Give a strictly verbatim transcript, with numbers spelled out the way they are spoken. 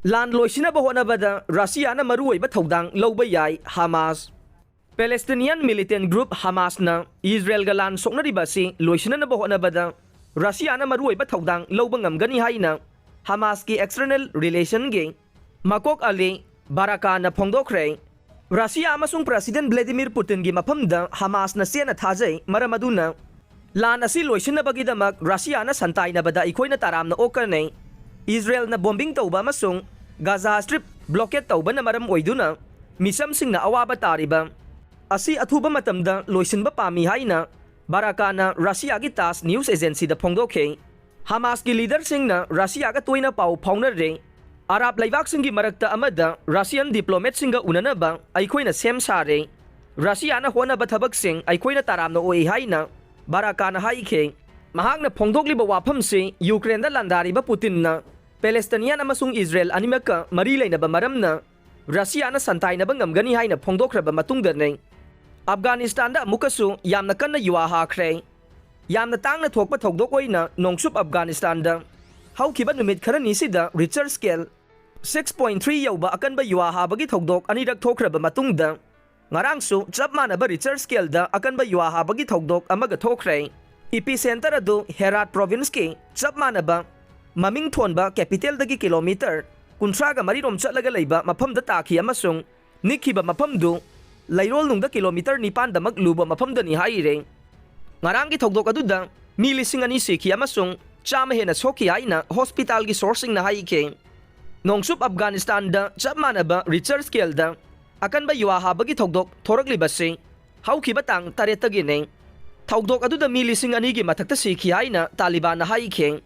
ꯂꯥꯟ ꯂꯣꯏꯁꯤꯟꯅꯕ ꯍꯣꯠꯅꯕꯗ ꯔꯁꯤꯌꯥꯅ ꯃꯔꯨꯑꯣꯏꯕ ꯊꯧꯗꯥꯡ ꯂꯧꯕ ꯌꯥꯏ꯫ ꯍꯃꯥꯁ꯫ Palestinian militant group ꯍꯃꯥꯁꯅ ꯏꯖꯔꯦꯜꯒ ꯂꯥꯟ ꯁꯣꯛꯅꯔꯤꯕ ꯑꯁꯤ ꯂꯣꯏꯁꯤꯟꯅꯅꯕ ꯍꯣꯠꯅꯕꯗ ꯔꯁꯤꯌꯥꯅ ꯃꯔꯨꯑꯣꯏꯕ ꯊꯧꯗꯥꯡ ꯂꯧꯕ ꯉꯝꯒꯅꯤ ꯍꯥꯏꯅ ꯍꯃꯥꯁꯀꯤ external relationꯒꯤ ꯃꯀꯣꯛ ꯑꯂꯤ ꯕꯥꯔꯥꯀꯥꯅ ꯐꯣꯡꯗꯣꯛꯈ꯭ꯔꯦ꯫ ꯔꯁꯤꯌꯥ ꯑꯃꯁꯨꯡ President Vladimir Putinꯒꯤ ꯃꯐꯝꯗ ꯍꯃꯥꯁꯅ ꯆꯦꯟꯅ ꯊꯥꯖꯩ, ꯃꯔꯝ ꯑꯗꯨꯅ ꯂꯥꯟ ꯑꯁꯤ ꯂꯣꯏꯁꯤꯟꯅꯕꯒꯤꯗꯃꯛ ꯔꯁꯤꯌꯥꯅ ꯁꯟꯇꯥꯏꯅꯕꯗ ꯑꯩꯈꯣꯏꯅ ꯇꯔꯥꯝꯅ ꯑꯣꯛꯀꯅꯤ꯫ ꯏꯖꯔꯦꯜꯅ bombing ꯇꯧꯕ ꯑꯃꯁꯨꯡ ꯒꯥꯖꯥ ꯁ꯭ꯇ꯭ꯔꯤꯞ blockade ꯇꯧꯕꯅ ꯃꯔꯝ ꯑꯣꯏꯗꯨꯅ ꯃꯤꯆꯝꯁꯤꯡꯅ ꯑꯋꯥꯕ ꯇꯥꯔꯤꯕ ꯑꯁꯤ ꯑꯊꯨꯕ ꯃꯇꯝꯗ ꯂꯣꯏꯁꯤꯟꯕ ꯄꯥꯝꯃꯤ ꯍꯥꯏꯅ ꯕꯥꯔꯥꯀꯥꯅ ꯔꯁꯤꯌꯥꯒꯤ ꯇꯥꯁ ꯅ꯭ꯌꯨꯁ ꯑꯦꯖꯦꯟꯁꯤꯗ ꯐꯣꯡꯗꯣꯛꯈꯤ꯫ ꯍꯃꯥꯁꯀꯤ ꯂꯤꯗꯔꯁꯤꯡꯅ ꯔꯁꯤꯌꯥꯒ ꯇꯣꯏꯅ ꯄꯥꯎ ꯐꯥꯎꯅꯔꯦ꯫ ꯑꯔꯥꯕ ꯂꯩꯕꯥꯛꯁꯤꯡꯒꯤ ꯃꯔꯛꯇ ꯑꯃꯗ ꯔꯁꯤꯌꯟ ꯗꯤꯄ꯭ꯂꯣꯃꯦꯠꯁꯤꯡꯒ ꯎꯅꯅꯕ ꯑꯩꯈꯣꯏꯅ ꯁꯦꯝ ꯁꯥꯔꯦ꯫ ꯔꯁꯤꯌꯥꯅ ꯍꯣꯠꯅꯕ ꯊꯕꯛꯁꯤꯡ ꯑꯩꯈꯣꯏꯅ ꯇꯔꯥꯝꯅ ꯑꯣꯛꯏ ꯍꯥꯏꯅ ꯕꯥꯔꯥꯀꯥꯅ ꯍꯥꯏꯈꯤ꯫ ꯃꯍꯥꯛꯅ ꯐꯣꯡꯗꯣꯛꯂꯤꯕ ꯋꯥꯐꯝꯁꯤ ꯌꯨꯀ꯭ꯔꯦꯟꯗ ꯂꯥꯟꯗꯥꯔꯤꯕ ꯄꯨꯇꯤꯟꯅ ꯄꯦꯂꯦꯁꯇꯤꯅꯤꯌꯥꯟ ꯑꯃꯁꯨꯡ ꯏꯖꯔꯦꯜ ꯑꯅꯤꯃꯛꯀ ꯃꯔꯤ ꯂꯩꯅꯕ ꯃꯔꯝꯅ ꯔꯁꯤꯌꯥꯅ ꯁꯟꯇꯥꯏꯅꯕ ꯉꯝꯒꯅꯤ ꯍꯥꯏꯅ ꯐꯣꯡꯗꯣꯛꯈ꯭ꯔꯕ ꯃꯇꯨꯡꯗꯅꯤ꯫ ꯑꯐꯒꯥꯅꯤꯁꯇꯥꯟꯗ ꯑꯃꯨꯛꯀꯁꯨ ꯌꯥꯝꯅ ꯀꯟꯅ ꯌꯨꯍꯥ ꯍꯥꯈ꯭ꯔꯦ꯫ ꯌꯥꯝꯅ ꯇꯥꯡꯅ ꯊꯣꯛꯄ ꯊꯧꯗꯣꯛ ꯑꯣꯏꯅ ꯅꯣꯡꯆꯨꯞ ꯑꯐꯒꯥꯅꯤꯁꯇꯥꯟꯗ ꯍꯧꯈꯤꯕ ꯅꯨꯃꯤꯠ ꯈꯔꯅꯤꯁꯤꯗ Richter scale six point three ꯌꯧꯕ ꯑꯀꯟꯕ ꯌꯨꯍꯥ ꯍꯥꯕꯒꯤ ꯊꯧꯗꯣꯛ ꯑꯅꯤꯔꯛ ꯊꯣꯛꯈ꯭ꯔꯕ ꯃꯇꯨꯡꯗ, ꯉꯔꯥꯡꯁꯨ ꯆꯞ ꯃꯥꯟꯅꯕ Richter scaleꯗ ꯑꯀꯟꯕ ꯌꯨꯍꯥ ꯍꯥꯕꯒꯤ ꯊꯧꯗꯣꯛ ꯑꯃꯒ ꯊꯣꯛꯈ꯭ꯔꯦ꯫ Epicenter ꯑꯗꯨ ꯍꯦꯔꯥꯠ provinceꯀꯤ ꯆꯞ ꯃꯥꯟꯅꯕ ꯃꯃꯤꯡ ꯊꯣꯟꯕ capitalꯗꯒꯤ kilometre ꯀꯨꯟꯊ꯭ꯔꯥꯒ ꯃꯔꯤꯔꯣꯝ ꯆꯠꯂꯒ ꯂꯩꯕ ꯃꯐꯝꯗ ꯇꯥꯈꯤ ꯑꯃꯁꯨꯡ ꯅꯤꯛꯈꯤꯕ ꯃꯐꯝꯗꯨ ꯂꯩꯔꯣꯜꯅꯨꯡꯗ kilometre ꯅꯤꯄꯥꯟꯗꯃꯛ ꯂꯨꯕ ꯃꯐꯝꯗꯅꯤ ꯍꯥꯏꯔꯦ꯫ ꯉꯔꯥꯡꯒꯤ ꯊꯧꯗꯣꯛ ꯑꯗꯨꯗ ꯃꯤ ꯂꯤꯁꯤꯡ ꯑꯅꯤ ꯁꯤꯈꯤ ꯑꯃꯁꯨꯡ ꯆꯥꯝꯃ ꯍꯦꯟꯅ ꯁꯣꯛꯈꯤ ꯍꯥꯏꯅ hospitalꯒꯤ sourceꯁꯤꯡꯅ ꯍꯥꯏꯈꯤ꯫ ꯅꯣꯡꯆꯨꯞ ꯑꯐꯒꯥꯅꯤꯁꯇꯥꯟꯗ ꯆꯞ ꯃꯥꯟꯅꯕ Richter scaleꯗ ꯑꯀꯟꯕ ꯌꯨꯍꯥ ꯍꯥꯕꯒꯤ ꯊꯧꯗꯣꯛ ꯊꯣꯔꯛꯂꯤꯕꯁꯤ ꯍꯧꯈꯤꯕ ꯇꯥꯡ ꯇꯔꯦꯠꯇꯒꯤꯅꯤ꯫ ꯊꯧꯗꯣꯛ ꯑꯗꯨꯗ ꯃꯤ ꯂꯤꯁꯤꯡ ꯑꯅꯤꯒꯤ ꯃꯊꯛꯇ ꯁꯤꯈꯤ ꯍꯥꯏꯅ ꯇꯥꯂꯤꯕꯥꯟꯅ ꯍꯥꯏꯈꯤ꯫